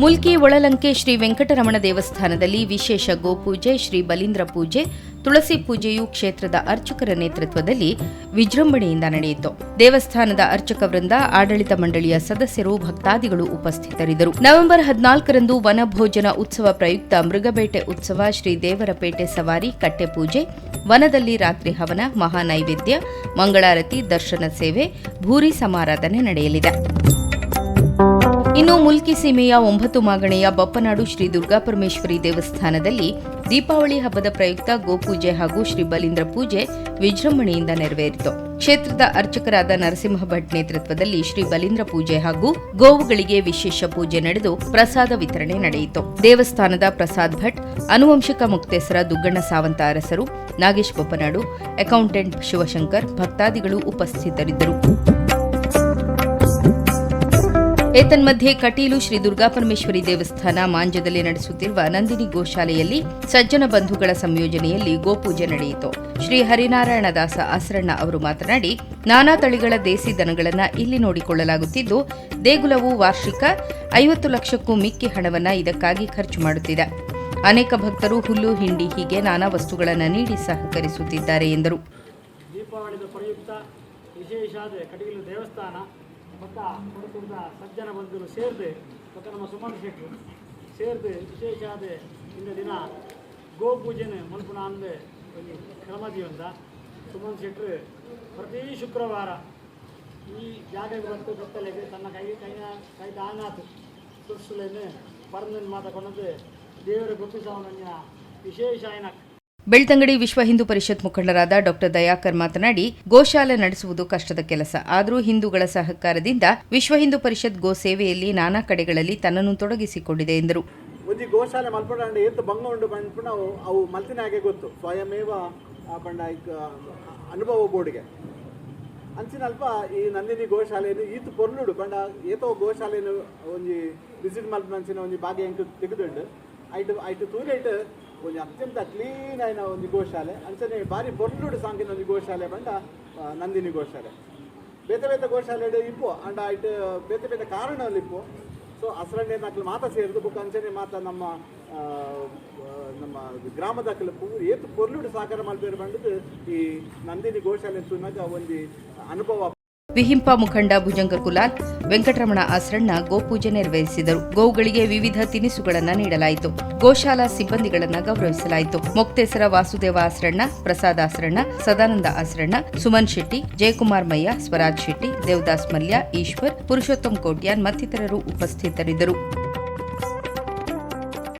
ಮುಲ್ಕಿ ಒಳಲಂಕೆ ಶ್ರೀ ವೆಂಕಟರಮಣ ದೇವಸ್ಥಾನದಲ್ಲಿ ವಿಶೇಷ ಗೋಪೂಜೆ, ಶ್ರೀ ಬಲೀಂದ್ರ ಪೂಜೆ, ತುಳಸಿ ಪೂಜೆಯು ಕ್ಷೇತ್ರದ ಅರ್ಚಕರ ನೇತೃತ್ವದಲ್ಲಿ ವಿಜೃಂಭಣೆಯಿಂದ ನಡೆಯಿತು. ದೇವಸ್ಥಾನದ ಅರ್ಚಕ ವೃಂದ, ಆಡಳಿತ ಮಂಡಳಿಯ ಸದಸ್ಯರು, ಭಕ್ತಾದಿಗಳು ಉಪಸ್ಥಿತರಿದ್ದರು. ನವೆಂಬರ್ 14ರಂದು ವನಭೋಜನ ಉತ್ಸವ ಪ್ರಯುಕ್ತ ಮೃಗಬೇಟೆ ಉತ್ಸವ, ಶ್ರೀ ದೇವರಪೇಟೆ ಸವಾರಿ, ಕಟ್ಟೆಪೂಜೆ, ವನದಲ್ಲಿ ರಾತ್ರಿ ಹವನ, ಮಹಾನೈವೇದ್ಯ, ಮಂಗಳಾರತಿ, ದರ್ಶನ ಸೇವೆ, ಭೂರಿ ಸಮಾರಾಧನೆ ನಡೆಯಲಿದೆ. ಇನ್ನು ಮುಲ್ಕಿ ಸೀಮೆಯ ಒಂಬತ್ತು ಮಾಗಣೆಯ ಬಪ್ಪನಾಡು ಶ್ರೀ ದುರ್ಗಾಪರಮೇಶ್ವರಿ ದೇವಸ್ಥಾನದಲ್ಲಿ ದೀಪಾವಳಿ ಹಬ್ಬದ ಪ್ರಯುಕ್ತ ಗೋಪೂಜೆ ಹಾಗೂ ಶ್ರೀ ಬಲೀಂದ್ರ ಪೂಜೆ ವಿಜೃಂಭಣೆಯಿಂದ ನೆರವೇರಿತು. ಕ್ಷೇತ್ರದ ಅರ್ಚಕರಾದ ನರಸಿಂಹ ಭಟ್ ನೇತೃತ್ವದಲ್ಲಿ ಶ್ರೀ ಬಲೀಂದ್ರ ಪೂಜೆ ಹಾಗೂ ಗೋವುಗಳಿಗೆ ವಿಶೇಷ ಪೂಜೆ ನಡೆದು ಪ್ರಸಾದ ವಿತರಣೆ ನಡೆಯಿತು. ದೇವಸ್ಥಾನದ ಪ್ರಸಾದ್ ಭಟ್, ಅನುವಂಶಿಕ ಮುಕ್ತೇಸರ ದುಗ್ಗಣ್ಣ ಸಾವಂತ ಅರಸರು, ನಾಗೇಶ್ ಬೊಪ್ಪನಾಡು, ಅಕೌಂಟೆಂಟ್ ಶಿವಶಂಕರ್, ಭಕ್ತಾದಿಗಳು ಉಪಸ್ಥಿತರಿದ್ದರು. ಏತನ್ಮಧ್ಯೆ ಕಟೀಲು ಶ್ರೀ ದುರ್ಗಾಪರಮೇಶ್ವರಿ ದೇವಸ್ಥಾನ ಮಾಂಜದಲ್ಲಿ ನಡೆಸುತ್ತಿರುವ ನಂದಿನಿ ಗೋಶಾಲೆಯಲ್ಲಿ ಸಜ್ಜನ ಬಂಧುಗಳ ಸಂಯೋಜನೆಯಲ್ಲಿ ಗೋಪೂಜೆ ನಡೆಯಿತು. ಶ್ರೀ ಹರಿನಾರಾಯಣ ದಾಸ ಆಸರಣ್ಣ ಅವರು ಮಾತನಾಡಿ, ನಾನಾ ತಳಿಗಳ ದೇಸಿ ದನಗಳನ್ನು ಇಲ್ಲಿ ನೋಡಿಕೊಳ್ಳಲಾಗುತ್ತಿದ್ದು, ದೇಗುಲವು ವಾರ್ಷಿಕ 50 ಲಕ್ಷಕ್ಕೂ ಮಿಕ್ಕಿ ಹಣವನ್ನು ಇದಕ್ಕಾಗಿ ಖರ್ಚು ಮಾಡುತ್ತಿದೆ. ಅನೇಕ ಭಕ್ತರು ಹುಲ್ಲು, ಹಿಂಡಿ ಹೀಗೆ ನಾನಾ ವಸ್ತುಗಳನ್ನು ನೀಡಿ ಸಹಕರಿಸುತ್ತಿದ್ದಾರೆ ಎಂದರು. ದೀಪಾವಳಿದ ಪ್ರಯುಕ್ತ ವಿಶೇಷಾದ ಕಟೀಲು ದೇವಸ್ಥಾನ ಬೊಕ್ಕ ಕೊಡತೂರ್ದ ಸಜ್ಜನ ಬಂಧುಲು ಸೇರ್ದು ಬೊಕ್ಕ ನಮ್ಮ ಸುಮನ್ ಶೆಟ್ರು ಸೇರ್ದು ವಿಶೇಷಾದ ಇಂದ ದಿನ ಗೋಪೂಜೆನ ಮಲ್ಪುನ ಅಂದ್ ಒಂಜಿ ಕ್ರಮದಿಯೊಂದ. ಸುಮನ್ ಶೆಟ್ರು ಪ್ರತಿ ಶುಕ್ರವಾರ ಈ ಜಾಗಕ್ಕೆ ಬಂದು ಬೆತ್ತಲೆಗೆ ತನ್ನ ಕೈ ಕೈನ ಕೈದ ಆನಾತ್ ಸುರ್ಸುಲೆನ್ ಪರ್ಂದನ್ ಮಾತ ಕೊನದು ದೇವರ ಗೊಪ್ಪಿಸಾವನ ವಿಶೇಷ ಆಯ್ನ. ಬೆಳ್ತಂಗಡಿ ವಿಶ್ವ ಹಿಂದೂ ಪರಿಷತ್ ಮುಖಂಡರಾದ ಡಾಕ್ಟರ್ ದಯಾಕರ್ ಮಾತನಾಡಿ, ಗೋಶಾಲೆ ನಡೆಸುವುದು ಕಷ್ಟದ ಕೆಲಸ. ಆದರೂ ಹಿಂದೂಗಳ ಸಹಕಾರದಿಂದ ವಿಶ್ವ ಹಿಂದೂ ಪರಿಷತ್ ಗೋ ಸೇವೆಯಲ್ಲಿ ನಾನಾ ಕಡೆಗಳಲ್ಲಿ ತನ್ನನ್ನು ತೊಡಗಿಸಿಕೊಂಡಿದೆ ಎಂದರು. ಒಂಜಿ ಗೋಶಾಲೆ ಮಲ್ಪಡಂಡ ಏತ್ ಬಂಗ ಉಂಡು ಪನ್ಪುನ ಅವು ಅವು ಮಲ್ತಿನಾಗೆ ಗೊತ್ತು. ಸ್ವಯಮೇವ ಪಂಡ ಐಕ್ ಅನುಭವ ಬೋಡಿಗೆ ಅಂಚಿನ ಅಲ್ಪ ಈ ನಂದಿನಿ ಗೋಶಾಲೆಯನ್ನು ಈತ್ ಪೊರ್ಲುಡು ಪಂಡ ಏತೋ ಗೋಶಾಲೆಯನ್ನು ಒಂಜಿ ವಿಸಿಟ್ ಮಲ್ಪುನಂಚಿನ ಒಂಜಿ ಭಾಗ್ಯ ಎಂಕ್ ತಿಕ್ಕುದುಂಡು. ಐಟ್ ಐಟ್ ತೂಲೆಟ್ ಒಂಜಿ ಅತ್ಯಂತ ಕ್ಲೀನ್ ಆಯಿನ ಒಂಜಿ ಗೋಶಾಲೆ, ಅಂಚನೆ ಬಾರಿ ಪೊರ್ಲುಡು ಸಾಂಕಿನ ಒಂಜಿ ಗೋಶಾಲೆ ಪಂಡ ನಂದಿನಿ ಗೋಶಾಲೆ. ಬೇತೆ ಬೇತೆ ಗೋಶಾಲೆಡ್ ಇಪ್ಪು, ಅಂಡ ಐಟ್ ಬೇತೆ ಬೇತೆ ಕಾರಣಗಳು ಇಪ್ಪು. ಸೊ ಅಸರಣ್ಣೆ ನಕ್ಲು ಮಾತ ಸೇರಿದು ಬೊಕ್ಕ ಅಂಚನೆ ಮಾತ ನಮ್ಮ ಆ, ಆ, ನಮ್ಮ ಗ್ರಾಮದಕ್ಲು ಪೂರ ಏತ್ ಪೊರ್ಲುಡು ಸಹಕಾರ ಮಲ್ಪೆರ್ ಪಂಡುದು ಈ ನಂದಿನಿ ಗೋಶಾಲೆ ತೂನಗ ಒಂಜಿ ಅನುಭವ. ವಿಹಿಂಪ ಮುಖಂಡ ಭುಜಂಗ ಕುಲಾಲ್, ವೆಂಕಟರಮಣ ಆಸರಣ್ಣ ಗೋಪೂಜೆ ನೆರವೇರಿಸಿದರು. ಗೋವುಗಳಿಗೆ ವಿವಿಧ ತಿನಿಸುಗಳನ್ನು ನೀಡಲಾಯಿತು. ಗೋಶಾಲಾ ಸಿಬ್ಬಂದಿಗಳನ್ನು ಗೌರವಿಸಲಾಯಿತು. ಮೊಕ್ತೇಸರ ವಾಸುದೇವ ಆಸರಣ್ಣ, ಪ್ರಸಾದ್ ಆಸರಣ್ಣ, ಸದಾನಂದ ಆಸರಣ್ಣ, ಸುಮನ್ ಶೆಟ್ಟಿ, ಜಯಕುಮಾರ್ ಮಯ್ಯ, ಸ್ವರಾಜ್ ಶೆಟ್ಟಿ, ದೇವದಾಸ್ ಮಲ್ಯ, ಈಶ್ವರ್, ಪುರುಷೋತ್ತಮ್ ಕೋಟ್ಯಾನ್ ಮತ್ತಿತರರು ಉಪಸ್ಥಿತರಿದ್ದರು.